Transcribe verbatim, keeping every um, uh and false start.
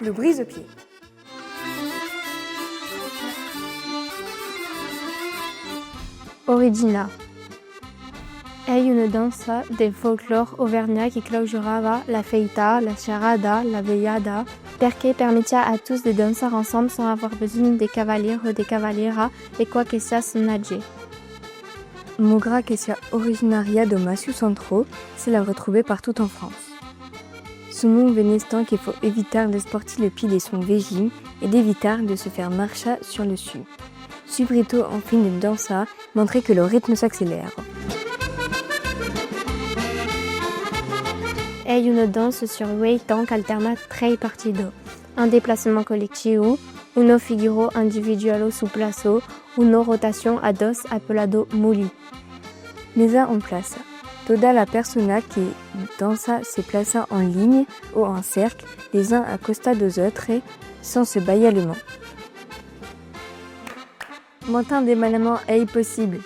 Lo brise-pied. Origina. Ei una dança de folclòr auvernhat que clausurava la fèita, la charrada, la velhada, perque permetiá a tots de dançar ensemble sans avoir besonh de cavalièr o de cavalièra e qual que siá son atge. Maugrat que siá originària dau Massiu Centrau, se la retròba partot en França. Son nom ven estant que fau evitar d'esportir lo pied de son vesin e d'evitar de se faire marchar sur le suu. Subretot en fin de dança, mentre que lo ritme s'accelèra. Ei una dança sur uèit temps qu'altèrna trei partidas. Un desplaçament collectiu, una figura individuala suu plaça, una rotacion a dos apelada molí. Mesa en plaça. Totas las personas que dançan se plaçan en linha o en cercle, les uns a costat deus autres, sans se balhar las mans. Manten demanament ei possible.